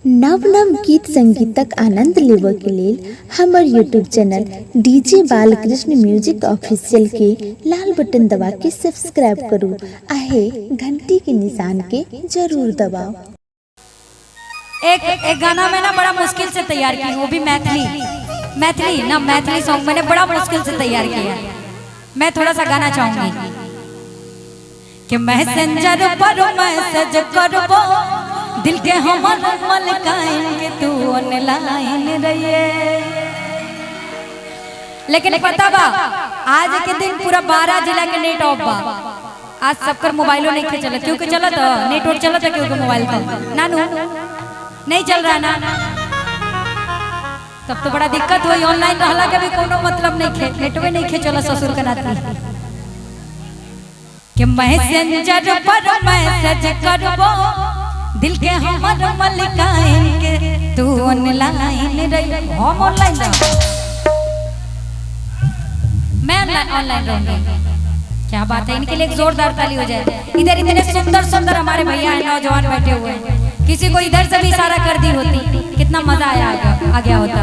नव नव गीत संगीतक आनंद लेबऽ के लेल हमर YouTube channel DJ Balkrishna music official के लाल बटन दबा के सब्सक्राइब करू आ हे घंटी के निशान के जरूर दबाउ। एक एक गाना मैं ना बड़ा मुश्किल से तैयार की, वो भी मैथिली। मैथिली ना, मैथिली सॉन्ग मैंने बड़ा मुश्किल से तैयार किया। मैं थोड़ा सा गाना चाहूंगी कि मैसेंजर पर मैसेज करबो दिल के हमर मलकाइन के तू ऑनलाइन रहिए। लेकिन पता बा आज के दिन पूरा 12 जिला के नेट ऑफ बा। आज सबकर मोबाइलो नहीं के चलत, क्यों के चलत नेटवर्क चलत है, क्यों के मोबाइल का नानू नहीं चल रहा ना, तब तो बड़ा दिक्कत हुई। ऑनलाइन रहला के भी कोनो मतलब नहीं खे, नेटवे नहीं खे चला ससुर के नाती। कि मैसेंजर पर मैसेज करबो दिल के हमर मलिकाइन के तू ऑनलाइन रही। हम ऑनलाइन रहो, मैं ऑनलाइन रहूंगी। क्या बात है, इनके लिए एक जोरदार ताली हो जाए। इधर इतने सुंदर सुंदर हमारे भैया हैं, नौजवान बैठे हुए हैं, किसी को इधर से भी इशारा कर दी होती कितना मजा आया आ गया होता।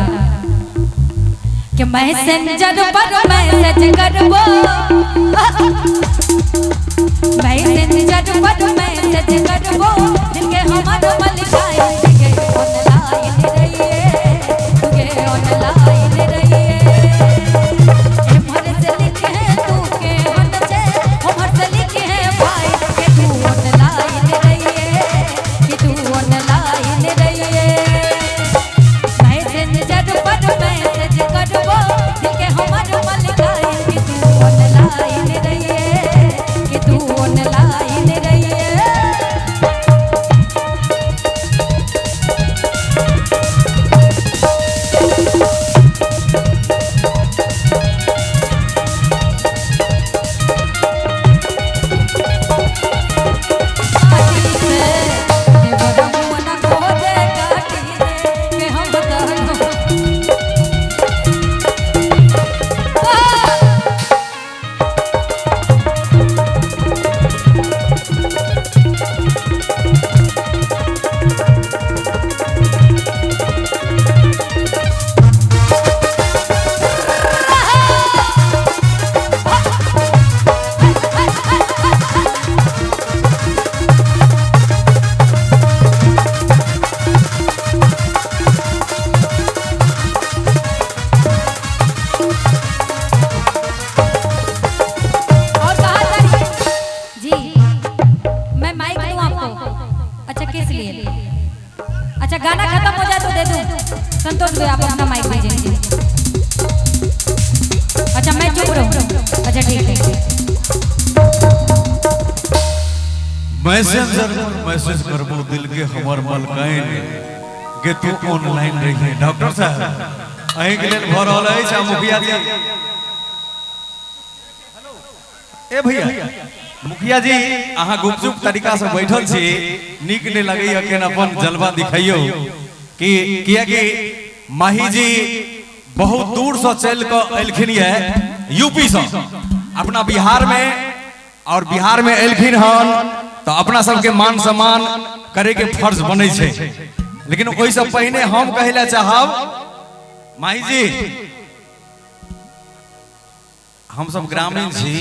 कि मैसेंजर पर मैसेज करबो, मैसेंजर पर मैसेज करबो दिल के हमर मलिकाइन के ऑनलाइन रहिए, के ऑनलाइन रहिए। एमहर से लिखे तू के हन छे, ओमहर से लिखे भाई के तू ऑनलाइन रहिए, कि तू ऑनलाइन रहिए। मैसेंजर पर मैसेज करबो दिल के हमर मलिकाइन के तू ऑनलाइन रहिए, कि तू ऑनलाइन रहिए। और कहा था जी मैं माइक दूं आपको, अच्छा किस लिए? अच्छा गाना खत्म हो जाए तो दे दूं। संतोष भाई आप अपना माइक दीजिए। अच्छा मैं चुप रहूं, अच्छा ठीक है। मैसेंजर पर मैसेज करबो दिल के हमर मलकाइन के तू ऑनलाइन रहिए। डॉक्टर साहब अहीं के लेल भऽ रहल अछि। आ मुखिया जी, ए भैया मुखिया जी, अहाँ गुपचुप तरीका से बैठल छी, नीक नहीं लगैया केन अपन जलवा दिखाइयो कि कियाकि माही जी बहुत दूर से चल के एलखिन ये यूपी से अपना बिहार में, और बिहार में एलखिन हन तो अपना सबके मान सम्मान करे के फर्ज बनै छै। लेकिन ओहिसँ पहिने हम कहै लए चाहब माही जी, हम सब ग्रामीण छी।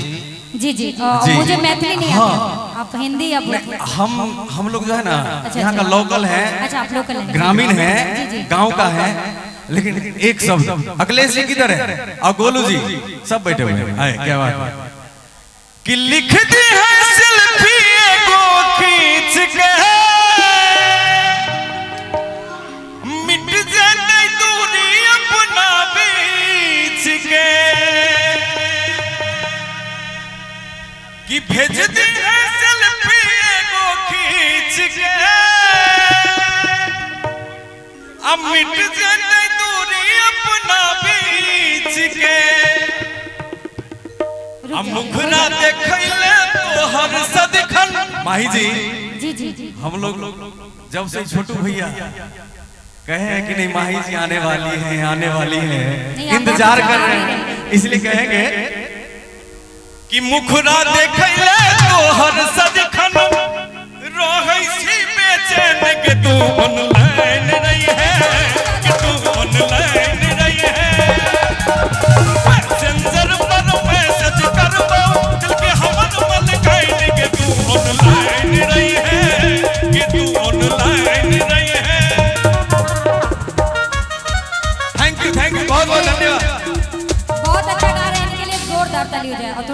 जी जी, जी। मुझे मैथिली नहीं आती, आप हिंदी या भोजपुरी? हम लोग जो है ना अच्छा, यहाँ का अच्छा। लोकल है, अच्छा आप लोकल हैं, ग्रामीण है, जी, जी। गांव का है। लेकिन एक शब्द अखिलेश जी किधर है और गोलू जी सब बैठे हुए हैं, आए क्या बात है कि लिख दी है सेल्फी एगो खींच के मिट जाए दूरी अपना बीच के, कि भेज दी है सेल्फी एगो खींच के अब मिट जाए दूरी अपना बीच के। रुक अब जाओ। मुखरा देखैले तोहर सदिखन। माही जी जी जी जी, हम लोग जब से छोटू भैया कहे हैं कि नहीं माही जी आने वाली हैं, आने वाली हैं, नहीं, आने इंतजार कर वाली रहे हैं। हैं, इसलिए कहेंगे कि मुखरा देखैले तोहर सदिखन रहै छी बेचैन के तू ऑनलाइन।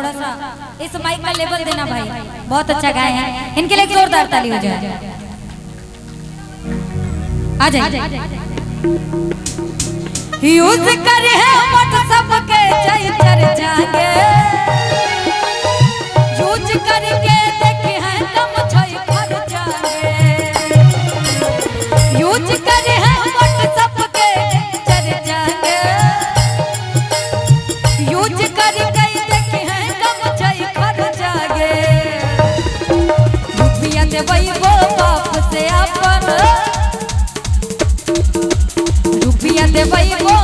थोड़ा सा इस माइक का लेवल देना भाई, बहुत अच्छा गाए हैं, इनके लिए जोरदार ताली हो जाए। आ जाइए। यूज करे है व्हाट्सएप के चैतर जागे, यूज करके देखे हैं कम छै खर्चागे, यूज करे हैं व्हाट्सएप के चर जागे, यूज करके देखे हैं कम छै खर्चागे, रुपया देबै वो बाप से अपन, रुपया देबै वो